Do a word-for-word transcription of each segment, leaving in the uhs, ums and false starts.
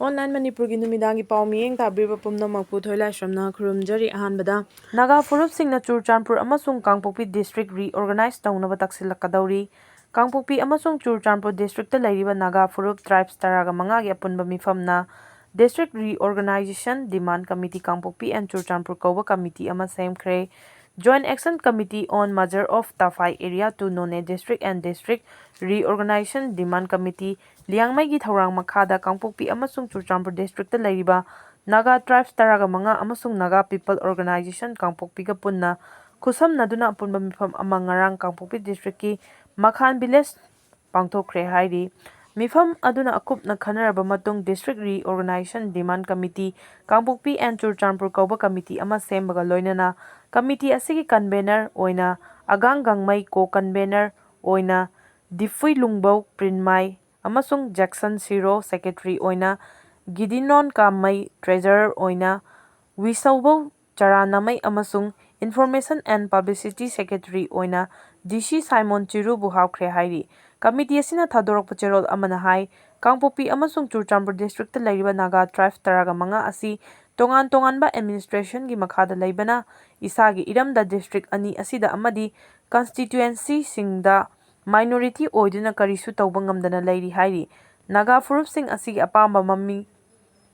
Online ꯃꯅꯤꯄꯨꯔꯒꯤ ꯅꯨꯃꯤꯗꯥꯡꯒꯤ ꯄꯥꯎ ꯃꯤꯠꯌꯦꯡ ꯇꯥꯕꯤꯔꯤꯕ ꯄꯨꯝꯅꯃꯛꯄꯨ ꯊꯣꯏꯂꯥꯏꯁ꯭ꯔꯝꯅ ꯈꯨꯔꯨꯝꯖꯔꯤ꯫ ꯑꯍꯥꯟꯕꯗ, ꯅꯥꯒꯥ ꯐꯨꯔꯨꯞꯁꯤꯡꯅ ꯆꯨꯔꯆꯥꯟꯄꯨꯔ ꯑꯃꯁꯨꯡ ꯀꯥꯡꯄꯣꯛꯄꯤ district reorganize ꯇꯧꯅꯕ ꯇꯛꯁꯤꯜꯂꯛꯀꯗꯧꯔꯤ꯫ ꯀꯥꯡꯄꯣꯛꯄꯤ ꯑꯃꯁꯨꯡ ꯆꯨꯔꯆꯥꯟꯄꯨꯔ districtꯇ ꯂꯩꯔꯤꯕ ꯅꯥꯒꯥ ꯐꯨꯔꯨꯞ tribes ꯇꯔꯥꯒ ꯃꯉꯥꯒꯤ ꯑꯄꯨꯟꯕ ꯃꯤꯐꯝꯅ District Reorganization Demand Committee Kangpokpi and Churachandpur ꯀꯧꯕ committee ꯑꯃ ꯁꯦꯝꯈ꯭ꯔꯦ꯫ Joint Action Committee on Merger of Tafai Area to Noney District and District Reorganization Demand Committee, ꯂꯤꯌꯥꯡꯃꯩꯒꯤ ꯊꯧꯔꯥꯡ ꯃꯈꯥꯗ ꯀꯥꯡꯄꯣꯛꯄꯤ ꯑꯃꯁꯨꯡ ꯆꯨꯔꯆꯥꯟꯄꯨꯔ districtꯇ ꯂꯩꯔꯤꯕ ꯅꯥꯒꯥ tribes ꯇꯔꯥꯒ ꯃꯉꯥ ꯑꯃꯁꯨꯡ Naga People Organization ꯀꯥꯡꯄꯣꯛꯄꯤꯒ ꯄꯨꯟꯅ ꯈꯨꯠꯁꯝꯅꯗꯨꯅ ꯑꯄꯨꯟꯕ ꯃꯤꯐꯝ ꯑꯃ ꯉꯔꯥꯡ ꯀꯥꯡꯄꯣꯛꯄꯤ districtꯀꯤ ꯃꯈꯥꯟ village ꯄꯥꯡꯊꯣꯛꯈ꯭ꯔꯦ ꯍꯥꯏꯔꯤ꯫ ꯃꯤꯐꯝ ꯑꯗꯨꯅ ꯑꯀꯨꯞꯅ ꯈꯟꯅꯔꯕ ꯃꯇꯨꯡ District Reorganization Demand Committee Kangpokpi and Churachandpur ꯀꯧꯕ committee ꯑꯃ ꯁꯦꯝꯕꯒ ꯂꯣꯏꯅꯅ committee ꯑꯁꯤꯒꯤ convener ꯑꯣꯏꯅ ꯑꯒꯥꯡ ꯒꯥꯡꯃꯩ, co-convener ꯑꯣꯏꯅ ꯗꯤꯐꯨꯏ ꯂꯨꯡꯕꯧ ꯄ꯭ꯔꯤꯟꯃꯥꯏ ꯑꯃꯁꯨꯡ ꯖꯦꯛꯁꯟ ꯁꯤꯔꯣ, secretary ꯑꯣꯏꯅ ꯒꯤꯗꯤꯅꯣꯟ ꯀꯥꯝꯃꯩ, treasurer ꯑꯣꯏꯅ ꯋꯤꯁꯧꯕꯧ ꯆꯔꯥꯅꯃꯩ ꯑꯃꯁꯨꯡ Information and Publicity Secretary ꯑꯣꯏꯅ ꯗꯤ ꯁꯤ ꯁꯥꯏꯃꯣꯟ ꯆꯤꯔꯨꯕꯨ ꯍꯥꯞꯈ꯭ꯔꯦ ꯍꯥꯏꯔꯤ꯫ Committee ꯑꯁꯤꯅ ꯊꯥꯗꯣꯔꯛꯄ ꯆꯦꯔꯣꯜ ꯑꯃꯅ ꯍꯥꯏ, ꯀꯥꯡꯄꯣꯛꯄꯤ ꯑꯃꯁꯨꯡ ꯆꯨꯔꯆꯥꯟꯄꯨꯔ districtꯇ ꯂꯩꯔꯤꯕ ꯅꯥꯒꯥ tribes ꯇꯔꯥꯒ ꯃꯉꯥ ꯑꯁꯤ ꯇꯣꯉꯥꯟ ꯇꯣꯉꯥꯟꯕ administrationꯒꯤ ꯃꯈꯥꯗ ꯂꯩꯕꯅ ꯏꯁꯥꯒꯤ ꯏꯔꯝꯗ district ꯑꯅꯤ ꯑꯁꯤꯗ ꯑꯃꯗꯤ constituencyꯁꯤꯡꯗ minority ꯑꯣꯏꯗꯨꯅ ꯀꯔꯤꯁꯨ ꯇꯧꯕ ꯉꯝꯗꯅ ꯂꯩꯔꯤ ꯍꯥꯏꯔꯤ꯫ ꯅꯥꯒꯥ ꯐꯨꯔꯨꯞꯁꯤꯡ ꯑꯁꯤꯒꯤ ꯑꯄꯥꯝꯕ ꯃꯃꯤ-,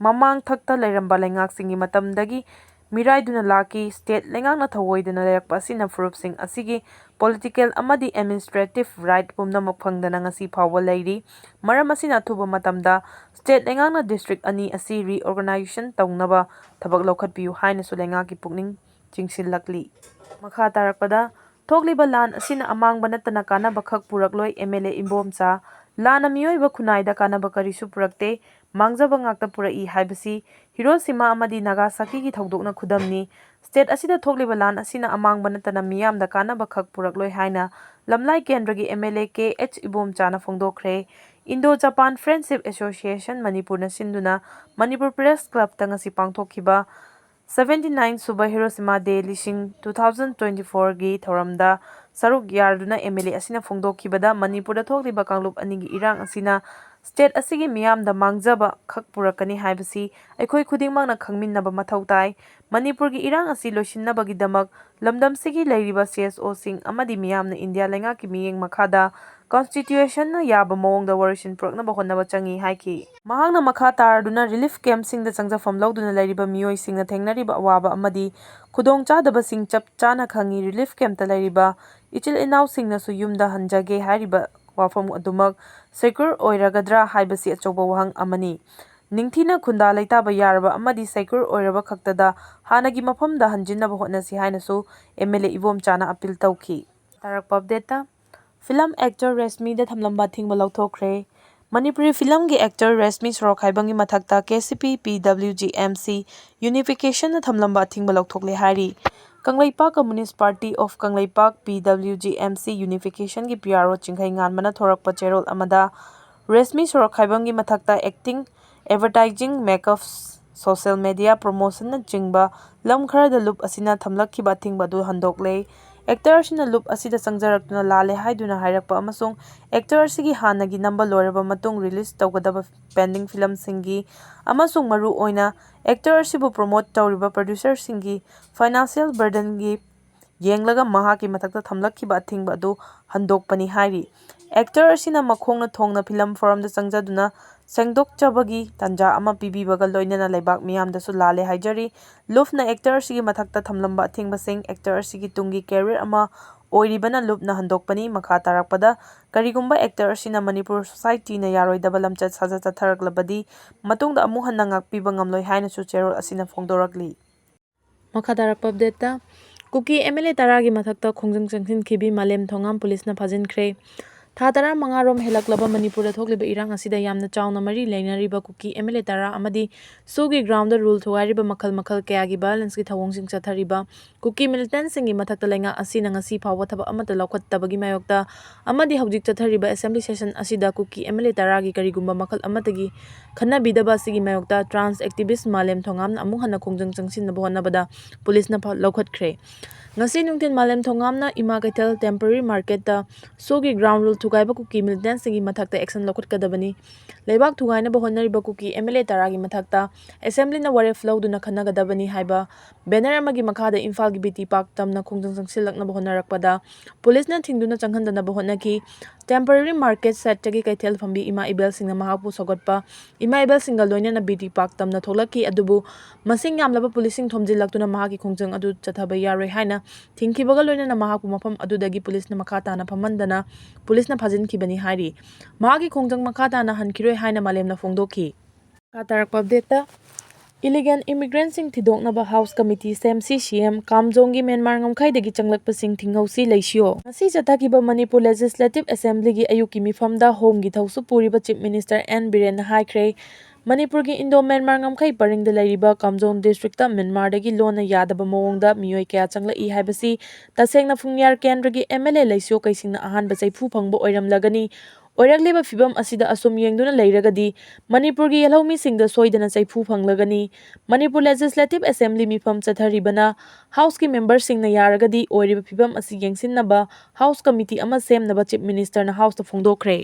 ꯃꯃꯥꯡ ꯊꯛꯇ ꯂꯩꯔꯝꯕ ꯂꯩꯉꯥꯛꯁꯤꯡꯒꯤ ꯃꯇꯝꯗꯒꯤ ꯃꯤꯔꯥꯏꯗꯨꯅ ꯂꯥꯛꯈꯤ꯫ State ꯂꯩꯉꯥꯛꯅ ꯊꯧꯑꯣꯏꯗꯅ ꯂꯩꯔꯛꯄ ꯑꯁꯤꯅ ꯐꯨꯔꯨꯞꯁꯤꯡ ꯑꯁꯤꯒꯤ political ꯑꯃꯗꯤ administrative right ꯄꯨꯝꯅꯃꯛ ꯐꯪꯗꯅ ꯉꯁꯤ ꯐꯥꯎꯕ ꯂꯩꯔꯤ꯫ ꯃꯔꯝ ꯑꯁꯤꯅ ꯑꯊꯨꯕ ꯃꯇꯝꯗ state ꯂꯩꯉꯥꯛꯅ district ꯑꯅꯤ ꯑꯁꯤ reorganization ꯇꯧꯅꯕ ꯊꯕꯛ ꯂꯧꯈꯠꯄꯤꯌꯨ ꯍꯥꯏꯅꯁꯨ ꯂꯩꯉꯥꯛꯀꯤ ꯄꯨꯛꯅꯤꯡ ꯆꯤꯡꯁꯤꯜꯂꯛꯂꯤ꯫ ꯃꯈꯥ ꯇꯥꯔꯛꯄꯗ, ꯊꯣꯛꯂꯤꯕ ꯂꯥꯟ ꯑꯁꯤꯅ ꯑꯃꯥꯡꯕ ꯅꯠꯇꯅ ꯀꯥꯟꯅꯕ ꯈꯛ ꯄꯨꯔꯛꯂꯣꯏ, M L A ꯏꯕꯣꯝꯆꯥ꯫ ꯂꯥꯟꯅ ꯃꯤꯑꯣꯏꯕ ꯈꯨꯟꯅꯥꯏꯗ ꯀꯥꯟꯅꯕ ꯀꯔꯤꯁꯨ ꯄꯨꯔꯛꯇꯦ, ꯃꯥꯡꯖꯕ ꯉꯥꯛꯇ ꯄꯨꯔꯛꯏ ꯍꯥꯏꯕꯁꯤ ꯍꯤꯔꯣꯁꯤꯃꯥ ꯑꯃꯗꯤ ꯅꯥꯒꯥꯁꯥꯀꯤꯒꯤ ꯊꯧꯗꯣꯛꯅ ꯈꯨꯗꯝꯅꯤ꯫ State ꯑꯁꯤꯗ ꯊꯣꯛꯂꯤꯕ ꯂꯥꯟ ꯑꯁꯤꯅ ꯑꯃꯥꯡꯕ ꯅꯠꯇꯅ ꯃꯤꯌꯥꯝꯗ ꯀꯥꯟꯅꯕ ꯈꯛ ꯄꯨꯔꯛꯂꯣꯏ ꯍꯥꯏꯅ ꯂꯝꯂꯥꯏ ꯀꯦꯟꯗ꯭ꯔꯒꯤ M L A K H ꯏꯕꯣꯝꯆꯥꯅ ꯐꯣꯡꯗꯣꯛꯈ꯭ꯔꯦ꯫ Indo Japan Friendship Association ꯃꯅꯤꯄꯨꯔꯅ ꯁꯤꯟꯗꯨꯅ ꯃꯅꯤꯄꯨꯔ Press Clubꯇ ꯉꯁꯤ ꯄꯥꯡꯊꯣꯛꯈꯤꯕ seventy nine ꯁꯨꯕ Hiroshima Day ꯂꯤꯁꯤꯡ two thousand twenty fourꯒꯤ ꯊꯧꯔꯝꯗ ꯁꯔꯨꯛ ꯌꯥꯗꯨꯅ M L A ꯑꯁꯤꯅ ꯐꯣꯡꯗꯣꯛꯈꯤꯕꯗ, ꯃꯅꯤꯄꯨꯔꯗ ꯊꯣꯛꯂꯤꯕ ꯀꯥꯡꯂꯨꯞ ꯑꯅꯤꯒꯤ ꯏꯔꯥꯡ ꯑꯁꯤꯅ ꯁ꯭ꯇꯦꯠ ꯑꯁꯤꯒꯤ ꯃꯤꯌꯥꯝꯗ ꯃꯥꯡꯖꯕ ꯈꯛ ꯄꯨꯔꯛꯀꯅꯤ ꯍꯥꯏꯕꯁꯤ ꯑꯩꯈꯣꯏ ꯈꯨꯗꯤꯡꯃꯛꯅ ꯈꯪꯃꯤꯟꯅꯕ ꯃꯊꯧ ꯇꯥꯏ꯫ ꯃꯅꯤꯄꯨꯔꯒꯤ ꯏꯔꯥꯡ ꯑꯁꯤ ꯂꯣꯏꯁꯤꯟꯅꯕꯒꯤꯗꯃꯛ ꯂꯝꯗꯝꯁꯤꯒꯤ ꯂꯩꯔꯤꯕ ꯁꯤ ꯑꯦꯁ ꯑꯣꯁꯤꯡ ꯑꯃꯗꯤ ꯃꯤꯌꯥꯝꯅ ꯏꯟꯗꯤꯌꯥ ꯂꯩꯉꯥꯛꯀꯤ ꯃꯤꯠꯌꯦꯡ ꯃꯈꯥꯗ ꯀꯟꯁꯇꯤꯇ꯭ꯌꯨꯁꯟꯅ ꯌꯥꯕ ꯃꯑꯣꯡꯗ ꯋꯥꯔꯣꯏꯁꯤꯟ ꯄꯨꯔꯛꯅꯕ ꯍꯣꯠꯅꯕ ꯆꯪꯏ ꯍꯥꯏꯈꯤ꯫ ꯃꯍꯥꯛꯅ ꯃꯈꯥ ꯇꯥꯔꯗꯨꯅ ꯔꯤꯂꯤꯐ ꯀꯦꯝꯞꯁꯤꯡꯗ ꯆꯪꯖꯐꯝ ꯂꯧꯗꯨꯅ ꯂꯩꯔꯤꯕ ꯃꯤꯑꯣꯏꯁꯤꯡꯅ ꯊꯦꯡꯅꯔꯤꯕ ꯑꯋꯥꯕ ꯑꯃꯗꯤ ꯈꯨꯗꯣꯡꯆꯥꯗꯕꯁꯤꯡ ꯆꯞ ꯆꯥꯅ ꯈꯪꯏ꯫ ꯔꯤꯂꯤꯐ ꯀꯦꯝꯞꯇ ꯂꯩꯔꯤꯕ ꯏꯆꯤꯜ ꯏꯅꯥꯎꯁꯤꯡꯅꯁꯨ ꯌꯨꯝꯗ ꯍꯟꯖꯒꯦ ꯍꯥꯏꯔꯤꯕ ꯋꯥꯐꯝ ꯑꯗꯨꯃꯛ ꯁꯦꯀ꯭ꯌꯨꯔ ꯑꯣꯏꯔꯒꯗ꯭ꯔꯥ ꯍꯥꯏꯕꯁꯤ ꯑꯆꯧꯕ ꯋꯥꯍꯪ ꯑꯃꯅꯤ꯫ ꯅꯤꯡꯊꯤꯅ ꯈꯨꯟꯗꯥ ꯂꯩꯇꯥꯕ ꯌꯥꯔꯕ ꯑꯃꯗꯤ ꯁꯦꯀ꯭ꯌꯨꯔ ꯑꯣꯏꯔꯕ ꯈꯛꯇꯗ ꯍꯥꯟꯅꯒꯤ ꯃꯐꯝꯗ ꯍꯟꯖꯤꯟꯅꯕ ꯍꯣꯠꯅꯁꯤ ꯍꯥꯏꯅꯁꯨ ꯑꯦꯝ ꯑꯦꯜ ꯑꯦ ꯏꯕꯣꯝꯆꯥꯅ ꯑꯄꯤꯜ ꯇꯧꯈꯤ꯫ ꯇꯥꯔꯛꯄ ꯑꯞꯗꯦꯠꯇ, ꯐꯤꯂꯝ ꯑꯦꯛꯇꯔ ꯔꯦꯁꯃꯤꯗ ꯊꯝꯂꯝꯕ ꯑꯊꯤꯡꯕ ꯂꯧꯊꯣꯛꯈ꯭ꯔꯦ꯫ ꯃꯅꯤꯄꯨꯔꯤ ꯐꯤꯂꯝꯒꯤ ꯑꯦꯛꯇꯔ ꯔꯦꯁꯃꯤ ꯁꯣꯔꯣꯛꯈꯥꯏꯕꯝꯒꯤ ꯃꯊꯛꯇ K C P P W G M C ꯌꯨꯅꯤꯐꯤꯀꯦꯁꯟꯅ ꯊꯝꯂꯝꯕ ꯑꯊꯤꯡꯕ ꯂꯧꯊꯣꯛꯂꯦ ꯍꯥꯏꯔꯤ꯫ Kangleipak communist party of Kangleipak P W G M C ꯌꯨꯅꯤꯐꯤꯀꯦꯁꯟꯒꯤ ꯄꯤ ꯑꯥꯔ ꯑꯣ ꯆꯤꯡꯈꯩ ꯉꯥꯟꯕꯅ ꯊꯣꯔꯛꯄ ꯆꯦꯔꯣꯜ ꯑꯃꯗ ꯔꯦꯁꯃꯤ ꯁꯣꯔꯣꯛꯈꯥꯏꯕꯝꯒꯤ ꯃꯊꯛꯇ acting, advertising, makeup, social media ꯄ꯭ꯔꯣꯃꯣꯁꯟꯅꯆꯤꯡꯕ ꯂꯝ ꯈꯔꯗ ꯂꯨꯞ ꯑꯁꯤꯅ ꯊꯝꯂꯛꯈꯤꯕ ꯑꯊꯤꯡꯕ ꯑꯗꯨ ꯍꯟꯗꯣꯛꯂꯦ꯫ ꯑꯦꯛꯇꯔ ꯑꯁꯤꯅ ꯂꯨꯞ ꯑꯁꯤꯗ ꯆꯪꯖꯔꯛꯇꯨꯅ ꯂꯥꯜꯂꯦ ꯍꯥꯏꯗꯨꯅ ꯍꯥꯏꯔꯛꯄ ꯑꯃꯁꯨꯡ ꯑꯦꯛꯇꯔ ꯑꯁꯤꯒꯤ ꯍꯥꯟꯅꯒꯤ ꯅꯝꯕ ꯂꯣꯏꯔꯕ ꯃꯇꯨꯡ ꯔꯤꯂꯤꯖ ꯇꯧꯒꯗꯕ ꯄꯦꯟꯗꯤꯡ ꯐꯤꯂꯝꯁꯤꯡꯒꯤ ꯑꯃꯁꯨꯡ ꯃꯔꯨ ꯑꯣꯏꯅ ꯑꯦꯛꯇꯔ ꯑꯁꯤꯕꯨ ꯄ꯭ꯔꯣꯃꯣꯠ ꯇꯧꯔꯤꯕ ꯄ꯭ꯔꯣꯗ꯭ꯌꯨꯁꯔꯁꯤꯡꯒꯤ ꯐꯥꯏꯅꯥꯟꯁꯤꯌꯦꯜ ꯕꯔꯗꯟꯒꯤ ꯌꯦꯡꯂꯒ ꯃꯍꯥꯛꯀꯤ ꯃꯊꯛꯇ ꯊꯝꯂꯛꯈꯤꯕ ꯑꯊꯤꯡꯕ ꯑꯗꯨ ꯍꯟꯗꯣꯛꯄꯅꯤ ꯍꯥꯏꯔꯤ꯫ ꯑꯦꯛꯇꯔ ꯑꯁꯤꯅ ꯃꯈꯣꯡꯅ ꯊꯣꯡꯅ ꯐꯤꯂꯝ ꯐꯣꯔꯝꯗ ꯆꯪꯖꯗꯨꯅ ꯁꯦꯡꯗꯣꯛꯆꯕꯒꯤ ꯇꯥꯟꯖꯥ ꯑꯃ ꯄꯤꯕꯤꯕꯒ ꯂꯣꯏꯅꯅ ꯂꯩꯕꯥꯛ ꯃꯤꯌꯥꯝꯗꯁꯨ ꯂꯥꯜꯂꯦ ꯍꯥꯏꯖꯔꯤ꯫ ꯂꯨꯞꯅ ꯑꯦꯛꯇꯔ ꯑꯁꯤꯒꯤ ꯃꯊꯛꯇ ꯊꯝꯂꯝꯕ ꯑꯊꯤꯡꯕꯁꯤꯡ ꯑꯦꯛꯇꯔ ꯑꯁꯤꯒꯤ ꯇꯨꯡꯒꯤ ꯀꯦꯔꯤꯌꯔ ꯑꯃ ꯑꯣꯏꯔꯤꯕꯅ ꯂꯨꯞꯅ ꯍꯟꯗꯣꯛꯄꯅꯤ꯫ ꯃꯈꯥ ꯇꯥꯔꯛꯄꯗ ꯀꯔꯤꯒꯨꯝꯕ ꯑꯦꯛꯇꯔ ꯑꯁꯤꯅ ꯃꯅꯤꯄꯨꯔ ꯁꯣꯁꯥꯏꯇꯤꯅ ꯌꯥꯔꯣꯏꯗꯕ ꯂꯝꯆꯠ ꯁꯥꯖꯠ ꯆꯠꯊꯔꯛꯂꯕꯗꯤ ꯃꯇꯨꯡꯗ ꯑꯃꯨꯛ ꯍꯟꯅ ꯉꯥꯛꯄꯤꯕ ꯉꯝꯂꯣꯏ ꯍꯥꯏꯅꯁꯨ ꯆꯦꯔꯣꯜ ꯑꯁꯤꯅ ꯐꯣꯡꯗꯣꯔꯛꯂꯤ꯫ ꯃꯈꯥ ꯇꯥꯔꯛꯄ ꯑꯞꯗꯦꯠꯇ, ꯀꯨꯀꯤ ꯑꯦꯝ ꯑꯦꯜ ꯑꯦ ꯇꯔꯥꯒꯤ ꯃꯊꯛꯇ ꯈꯣꯡꯖꯪ ꯆꯪꯁꯤꯟꯈꯤꯕꯤ ꯃꯥꯂꯦꯝ ꯊꯣꯉꯥꯝ ꯄꯨꯂꯤꯁꯅ ꯐꯥꯖꯤꯟꯈ꯭ꯔꯦ꯫ ꯊꯥ ꯇꯔꯥꯃꯉꯥ ꯔꯣꯝ ꯍꯦꯜꯂꯛꯂꯕ ꯃꯅꯤꯄꯨꯔꯗ ꯊꯣꯛꯂꯤꯕ ꯏꯔꯥꯡ ꯑꯁꯤꯗ ꯌꯥꯝꯅ ꯆꯥꯎꯅ ꯃꯔꯤ ꯂꯩꯅꯔꯤꯕ ꯀꯨꯀꯤ ꯑꯦꯝ ꯑꯦꯜ ꯑꯦ ꯇꯔꯥ ꯑꯃꯗꯤ ꯁꯣꯒꯤ ꯒ꯭ꯔꯥꯎꯟꯗ ꯔꯨꯜ ꯊꯨꯒꯥꯏꯔꯤꯕ ꯃꯈꯜ ꯃꯈꯜ ꯀꯌꯥꯒꯤ ꯚꯥꯏꯑꯣꯂꯦꯟꯁꯀꯤ ꯊꯧꯑꯣꯡꯁꯤꯡ ꯆꯠꯊꯔꯤꯕ ꯀꯨꯀꯤ ꯃꯤꯂꯤꯇꯦꯟꯠꯁꯤꯡꯒꯤ ꯃꯊꯛꯇ ꯂꯩꯉꯥꯛ ꯑꯁꯤꯅ ꯉꯁꯤ ꯐꯥꯎꯕ ꯊꯕꯛ ꯑꯃꯠꯇ ꯂꯧꯈꯠꯇꯕꯒꯤ ꯃꯥꯌꯣꯛꯇ ꯑꯃꯗꯤ ꯍꯧꯖꯤꯛ ꯆꯠꯊꯔꯤꯕ ꯑꯦꯁꯦꯝꯕ꯭ꯂꯤ ꯁꯦꯁꯟ ꯑꯁꯤꯗ ꯀꯨꯀꯤ ꯑꯦꯝ ꯑꯦꯜ ꯑꯦ ꯇꯔꯥꯒꯤ ꯀꯔꯤꯒꯨꯝꯕ ꯃꯈꯜ ꯑꯃꯠꯇꯒꯤ ꯈꯟꯅꯕꯤꯗꯕ ꯑꯁꯤꯒꯤ ꯃꯥꯌꯣꯛꯇ ꯇ꯭ꯔꯥꯟꯁ ꯑꯦꯛꯇꯤꯚꯤꯁ꯭ꯠ ꯃꯥꯂꯦꯝ ꯊꯣꯉꯥꯝꯅ ꯑꯃꯨꯛ ꯍꯟꯅ ꯈꯣꯡꯖꯪ ꯆꯪꯁꯤꯟꯅꯕ ꯍꯣꯠꯅꯕꯗ ꯄꯨꯂꯤꯁꯅ ꯐ-, ꯂꯧꯈꯠꯈ꯭ꯔꯦ꯫ ꯉꯁꯤ ꯅꯨꯡꯊꯤꯜ ꯃꯥꯂꯦꯝ ꯊꯣꯡꯉꯥꯝꯅ ꯏꯃꯥ ꯀꯩꯊꯦꯜ temporary marketꯇ SoO ꯒꯤ ground rule ꯊꯨꯒꯥꯏꯕ ꯀꯨꯀꯤ militantꯁꯤꯡꯒꯤ ꯃꯊꯛꯇ action ꯂꯧꯈꯠꯀꯗꯕꯅꯤ꯫ ꯂꯩꯕꯥꯛ ꯊꯨꯒꯥꯏꯅꯕ ꯍꯣꯠꯅꯔꯤꯕ ꯀꯨꯀꯤ MLA ꯇꯔꯥꯒꯤ ꯃꯊꯛꯇ assemblyꯅ ꯋꯥꯔꯦꯞ ꯂꯧꯗꯨꯅ ꯈꯟꯅꯒꯗꯕꯅꯤ ꯍꯥꯏꯕ banner ꯑꯃꯒꯤ ꯃꯈꯥꯗ ꯏꯝꯐꯥꯜꯒꯤ BT Park ꯇꯝꯅ ꯈꯣꯡꯖꯪ ꯆꯪꯁꯤꯜꯂꯛꯅꯕ ꯍꯣꯠꯅꯔꯛꯄꯗ policeꯅ ꯊꯤꯡꯗꯨꯅ ꯆꯪꯍꯟꯗꯅꯕ ꯍꯣꯠꯅꯈꯤ꯫ Temporary market sideꯇꯒꯤ ꯀꯩꯊꯦꯜ ꯐꯝꯕꯤ ꯏꯃꯥ ꯏꯕꯦꯜꯁꯤꯡꯅ ꯃꯍꯥꯛꯄꯨ ꯁꯧꯒꯠꯄ ꯏꯃꯥ ꯏꯕꯦꯜꯁꯤꯡꯒ ꯂꯣꯏꯅꯅ BT Park ꯇꯝꯅ ꯊꯣꯛꯂꯛꯈꯤ, ꯑꯗꯨꯕꯨ ꯃꯁꯤꯡ ꯌꯥꯝꯂꯕ policeꯁꯤꯡ ꯊꯣꯝꯖꯤꯜꯂꯛꯇꯨꯅ ꯃꯍꯥꯛꯀꯤ ꯈꯣꯡꯖꯪ ꯑꯗꯨ ꯆꯠꯊꯕ ꯌꯥꯔꯣꯏ ꯍꯥꯏꯅ ꯊꯤꯡꯈꯤꯕꯒ ꯂꯣꯏꯅꯅ ꯃꯍꯥꯛꯄꯨ ꯃꯐꯝ ꯑꯗꯨꯗꯒꯤ policeꯅ ꯃꯈꯥ ꯇꯥꯅ ꯐꯝꯍꯟꯗꯅ policeꯅ ꯐꯥꯖꯤꯟꯈꯤꯕꯅꯤ ꯍꯥꯏꯔꯤ꯫ ꯃꯍꯥꯛꯀꯤ ꯈꯣꯡꯖꯪ ꯃꯈꯥ ꯇꯥꯅ ꯍꯟꯈꯤꯔꯣꯏ ꯍꯥꯏꯅ ꯃꯥꯂꯦꯝꯅ ꯐꯣꯡꯗꯣꯛꯈꯤ꯫ ꯃꯈꯥ ꯇꯥꯔꯛꯄ updateꯇ, illegal immigrantꯁꯤꯡ ꯊꯤꯗꯣꯛꯅꯕ House Committee ꯁꯦꯝꯁꯤ꯫ CM ꯀꯥꯝꯖꯣꯡꯒꯤ ꯃ꯭ꯌꯥꯟꯃꯥꯔ ꯉꯝꯈꯩꯗꯒꯤ ꯆꯪꯂꯛꯄꯁꯤꯡ ꯊꯤꯡꯍꯧꯁꯤ, ꯂꯩꯁꯤꯌꯣ꯫ ꯉꯁꯤ ꯆꯠꯊꯈꯤꯕ ꯃꯅꯤꯄꯨꯔ Legislative Assemblyꯒꯤ ꯑꯌꯨꯛꯀꯤ ꯃꯤꯐꯝꯗ Homeꯒꯤ ꯊꯧꯁꯨ ꯄꯨꯔꯤꯕ Chief Minister N ꯕꯤꯔꯦꯟꯅ ꯍꯥꯏꯈ꯭ꯔꯦ, ꯃꯅꯤꯄꯨꯔꯒꯤ Indo Myanmar ꯉꯝꯈꯩ ꯄꯔꯤꯡꯗ ꯂꯩꯔꯤꯕ ꯀꯥꯝꯖꯣꯡ districtꯇ ꯃ꯭ꯌꯥꯟꯃꯥꯔꯗꯒꯤ ꯂꯣꯟꯅ ꯌꯥꯗꯕ ꯃꯑꯣꯡꯗ ꯃꯤꯑꯣꯏ ꯀꯌꯥ ꯆꯪꯂꯛꯏ ꯍꯥꯏꯕꯁꯤ ꯇꯁꯦꯡꯅ ꯐꯨꯡꯌꯥꯔ ꯀꯦꯟꯗ꯭ꯔꯒꯤ MLA ꯂꯩꯁꯤꯌꯣ ꯀꯩꯁꯤꯡꯅ ꯑꯍꯥꯟꯕ ꯆꯩꯐꯨ ꯐꯪꯕ ꯑꯣꯏꯔꯝꯂꯒꯅꯤ꯫ ꯑꯣꯏꯔꯛꯂꯤꯕ ꯐꯤꯕꯝ ꯑꯁꯤꯗ ꯑꯁꯨꯝ ꯌꯦꯡꯗꯨꯅ ꯂꯩꯔꯒꯗꯤ ꯃꯅꯤꯄꯨꯔꯒꯤ ꯌꯦꯜꯍꯧꯃꯤꯁꯤꯡꯗ ꯁꯣꯏꯗꯅ ꯆꯩꯐꯨ ꯐꯪꯂꯒꯅꯤ꯫ ꯃꯅꯤꯄꯨꯔ Legislative Assembly ꯃꯤꯐꯝ ꯆꯠꯊꯔꯤꯕꯅ Houseꯀꯤ memberꯁꯤꯡꯅ ꯌꯥꯔꯒꯗꯤ ꯑꯣꯏꯔꯤꯕ ꯐꯤꯕꯝ ꯑꯁꯤ ꯌꯦꯡꯁꯤꯟꯅꯕ House Committee ꯑꯃ ꯁꯦꯝꯅꯕ Chief Ministerꯅ Houseꯇ ꯐꯣꯡꯗꯣꯛꯈ꯭ꯔꯦ꯫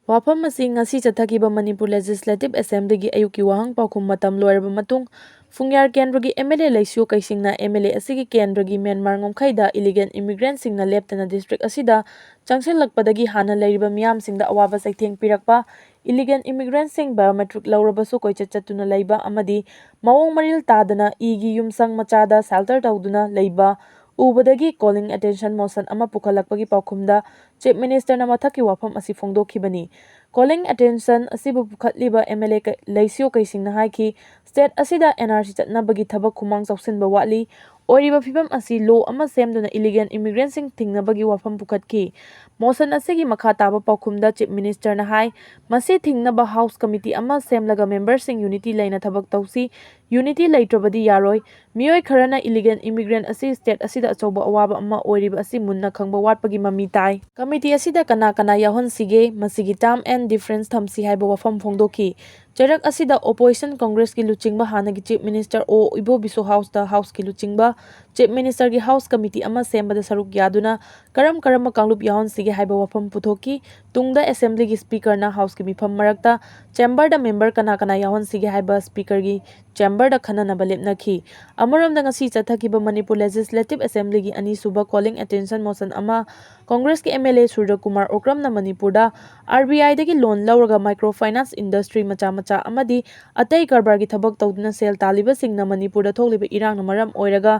ꯋꯥꯐꯝ ꯑꯁꯤ ꯉꯁꯤ ꯆꯠꯊꯈꯤꯕ ꯃꯅꯤꯄꯨꯔ Legislative Assemblyꯒꯤ ꯑꯌꯨꯛꯀꯤ ꯋꯥꯍꯪ ꯄꯥꯎꯈꯨꯝ ꯃꯇꯝ ꯂꯣꯏꯔꯕ ꯃꯇꯨꯡ ꯐꯨꯡꯌꯥꯔ ꯀꯦꯟꯗ꯭ꯔꯒꯤ MLA ꯂꯩꯁꯤꯌꯣ ꯀꯩꯁꯤꯡꯅ MLA ꯑꯁꯤꯒꯤ ꯀꯦꯟꯗ꯭ꯔꯒꯤ ꯃ꯭ꯌꯥꯟꯃꯥꯔ ꯉꯝꯈꯩꯗ illegal immigrantꯁꯤꯡꯅ ꯂꯦꯞꯇꯅ district ꯑꯁꯤꯗ ꯆꯪꯁꯤꯜꯂꯛꯄꯗꯒꯤ ꯍꯥꯟꯅ ꯂꯩꯔꯤꯕ ꯃꯤꯌꯥꯝꯁꯤꯡꯗ ꯑꯋꯥꯕ ꯆꯩꯊꯦꯡ ꯄꯤꯔꯛꯄ, illegal immigrantꯁꯤꯡ biometric ꯂꯧꯔꯕꯁꯨ ꯀꯣꯏꯆꯠ ꯆꯠꯇꯨꯅ ꯂꯩꯕ ꯑꯃꯗꯤ ꯃꯑꯣꯡ ꯃꯔꯤꯜ ꯇꯥꯗꯅ ꯏꯒꯤ ꯌꯨꯝꯁꯪ ꯃꯆꯥꯗ shelter ꯇꯧꯗꯨꯅ ꯂꯩꯕ ꯎꯕꯗꯒꯤ calling attention motion ꯑꯃ ꯄꯨꯈꯠꯂꯛꯄꯒꯤ ꯄꯥꯎꯈꯨꯝꯗ Chief Ministerꯅ ꯃꯊꯛꯀꯤ ꯋꯥꯐꯝ ꯑꯁꯤ ꯐꯣꯡꯗꯣꯛꯈꯤꯕꯅꯤ꯫ Calling attention ꯑꯁꯤꯕꯨ ꯄꯨꯈꯠꯂꯤꯕ MLA ꯀ-, ꯂꯩꯁꯤꯌꯣ ꯀꯩꯁꯤꯡꯅ ꯍꯥꯏꯈꯤ, state ꯑꯁꯤꯗ NRC ꯆꯠꯅꯕꯒꯤ ꯊꯕꯛ ꯈꯨꯃꯥꯡ ꯆꯥꯎꯁꯤꯟꯕ ꯋꯥꯠꯂꯤ꯫ ꯑꯣꯏꯔꯤꯕ ꯐꯤꯕꯝ ꯑꯁꯤ law ꯑꯃ ꯁꯦꯝꯗꯨꯅ illegal immigrantꯁꯤꯡ ꯊꯤꯡꯅꯕꯒꯤ ꯋꯥꯐꯝ ꯄꯨꯈꯠꯈꯤ꯫ Motion ꯑꯁꯤꯒꯤ ꯃꯈꯥ ꯇꯥꯕ ꯄꯥꯎꯈꯨꯝꯗ Chief Ministerꯅ ꯍꯥꯏ, ꯃꯁꯤ ꯊꯤꯡꯅꯕ House Committee ꯑꯃ ꯁꯦꯝꯂꯒ memberꯁꯤꯡ unity ꯂꯩꯅ ꯊꯕꯛ ꯇꯧꯁꯤ꯫ Unity ꯂꯩꯇ꯭ꯔꯕꯗꯤ ꯌꯥꯔꯣꯏ꯫ ꯃꯤꯑꯣꯏ ꯈꯔꯅ illegal immigrant ꯑꯁꯤ state ꯑꯁꯤꯗ ꯑꯆꯧꯕ ꯑꯋꯥꯕ ꯑꯃ ꯑꯣꯏꯔꯤꯕ ꯑꯁꯤ ꯃꯨꯟꯅ ꯈꯪꯕ ꯋꯥꯠꯄꯒꯤ ꯃꯃꯤ ꯇꯥꯏ꯫ Committee ꯑꯁꯤꯗ ꯀꯅꯥ ꯀꯅꯥ ꯌꯥꯎꯍꯟꯁꯤꯒꯦ, ꯃꯁꯤꯒꯤ term and difference ꯊꯝꯁꯤ ꯍꯥꯏꯕ ꯋꯥꯐꯝ ꯐꯣꯡꯗꯣꯛꯈꯤ꯫ ꯆꯩꯔꯛ ꯑꯁꯤꯗ Opposition Congressꯀꯤ ꯂꯨꯆꯤꯡꯕ ꯍꯥꯟꯅꯒꯤ Chief Minister ꯑꯣ ꯏꯕꯣꯕꯤꯁꯨ Houseꯇ Houseꯀꯤ ꯂꯨꯆꯤꯡꯕ Chief Ministerꯒꯤ House Committee ꯑꯃ ꯁꯦꯝꯕꯗ ꯁꯔꯨꯛ ꯌꯥꯗꯨꯅ ꯀꯔꯝ ꯀꯔꯝꯕ ꯀꯥꯡꯂꯨꯞ ꯌꯥꯎꯍꯟꯁꯤꯒꯦ ꯍꯥꯏꯕ ꯋꯥꯐꯝ ꯄꯨꯊꯣꯛꯈꯤ꯫ ꯇꯨꯡꯗ Assemblyꯒꯤ Speakerꯅ Houseꯀꯤ ꯃꯤꯐꯝ ꯃꯔꯛꯇ Chamberꯗ member ꯀꯅꯥ ꯀꯅꯥ ꯌꯥꯎꯍꯟꯁꯤꯒꯦ ꯍꯥꯏꯕ Speakerꯒꯤ Chamberꯗ ꯈꯟꯅꯅꯕ ꯂꯦꯞꯅꯈꯤ꯫ ꯑꯃꯔꯣꯝꯗ ꯉꯁꯤ ꯆꯠꯊꯈꯤꯕ Manipur Legislative Assemblyꯒꯤ ꯑꯅꯤꯁꯨꯕ Calling Attention Motion ꯑꯃ Congressꯀꯤ MLA ꯁꯨꯔꯖꯀꯨꯃꯥꯔ ꯎꯀ꯭ꯔꯝꯅ ꯃꯅꯤꯄꯨꯔꯗ RBIꯗꯒꯤ loan ꯂꯧꯔꯒ micro finance industry ꯃꯆꯥ ꯃꯆꯥ ꯑꯃꯗꯤ ꯑꯇꯩ ꯀꯔꯕꯥꯔꯒꯤ ꯊꯕꯛ ꯇꯧꯗꯨꯅ ꯁꯦꯜ ꯇꯥꯜꯂꯤꯕꯁꯤꯡꯅ ꯃꯅꯤꯄꯨꯔꯗ ꯊꯣꯛꯂꯤꯕ ꯏꯔꯥꯡꯅ ꯃꯔꯝ ꯑꯣꯏꯔꯒ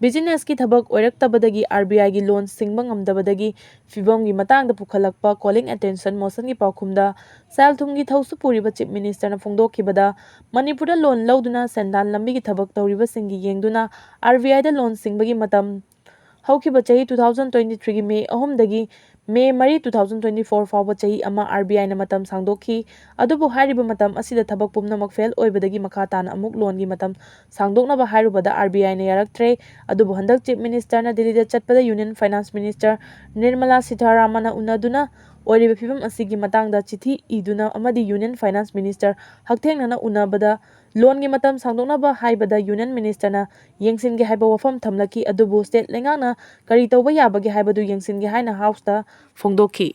businessꯀꯤ ꯊꯕꯛ ꯑꯣꯏꯔꯛꯇꯕꯗꯒꯤ RBIꯒꯤ loan ꯁꯤꯡꯕ ꯉꯝꯗꯕꯗꯒꯤ ꯐꯤꯚꯝꯒꯤ ꯃꯇꯥꯡꯗ ꯄꯨꯈꯠꯂꯛꯄ Calling Attention Motionꯒꯤ ꯄꯥꯎꯈꯨꯝꯗ ꯁꯦꯜ ꯊꯨꯝꯒꯤ ꯊꯧꯁꯨ ꯄꯨꯔꯤꯕ Chief Ministerꯅ ꯐꯣꯡꯗꯣꯛꯈꯤꯕꯗ ꯃꯅꯤꯄꯨꯔꯗ loan ꯂꯧꯗꯨꯅ ꯁꯦꯟꯗꯥꯟ ꯂꯝꯕꯤꯒꯤ ꯊꯕꯛ ꯇꯧꯔꯤꯕꯁꯤꯡꯒꯤ ꯌꯦꯡꯗꯨꯅ RBIꯗ loan ꯁꯤꯡꯕꯒꯤ ꯃꯇꯝ ꯍꯧꯈꯤꯕ ꯆꯍꯤ two thousand twenty threeꯒꯤ May ꯑꯍꯨꯝꯗꯒꯤ May ꯃꯔꯤ two thousand twenty four ꯐꯥꯎꯕ ꯆꯍꯤ ꯑꯃ RBIꯅ ꯃꯇꯝ ꯁꯥꯡꯗꯣꯛꯈꯤ꯫ ꯑꯗꯨꯕꯨ ꯍꯥꯏꯔꯤꯕ ꯃꯇꯝ ꯑꯁꯤꯗ ꯊꯕꯛ ꯄꯨꯝꯅꯃꯛ fail ꯑꯣꯏꯕꯗꯒꯤ ꯃꯈꯥ ꯇꯥꯅ ꯑꯃꯨꯛ loanꯒꯤ ꯃꯇꯝ ꯁꯥꯡꯗꯣꯛꯅꯕ ꯍꯥꯏꯔꯨꯕꯗ RBIꯅ ꯌꯥꯔꯛꯇ꯭ꯔꯦ꯫ ꯑꯗꯨꯕꯨ ꯍꯟꯗꯛ Chief Ministerꯅ ꯗꯤꯜꯂꯤꯗ ꯆꯠꯄꯗ Union Finance Minister ꯅꯤꯔꯃꯂꯥ ꯁꯤꯊꯥꯔꯥꯃꯟꯅ ꯎꯅꯗꯨꯅ ꯑꯣꯏꯔꯤꯕ ꯐꯤꯚꯝ ꯑꯁꯤꯒꯤ ꯃꯇꯥꯡꯗ ꯆꯤꯊꯤ ꯏꯗꯨꯅ ꯑꯃꯗꯤ Union Finance Minister ꯍꯛꯊꯦꯡꯅꯅ ꯎꯅꯕꯗ loanꯒꯤ ꯃꯇꯝ ꯁꯥꯡꯗꯣꯛꯅꯕ ꯍꯥꯏꯕꯗ Union Ministerꯅ ꯌꯦꯡꯁꯤꯟꯒꯦ ꯍꯥꯏꯕ ꯋꯥꯐꯝ ꯊꯝꯂꯛꯈꯤ꯫ ꯑꯗꯨꯕꯨ state ꯂꯩꯉꯥꯛꯅ ꯀꯔꯤ ꯇꯧꯕ ꯌꯥꯕꯒꯦ ꯍꯥꯏꯕꯗꯨ ꯌꯦꯡꯁꯤꯟꯒꯦ ꯍꯥꯏꯅ Houseꯇ ꯐꯣꯡꯗꯣꯛꯈꯤ꯫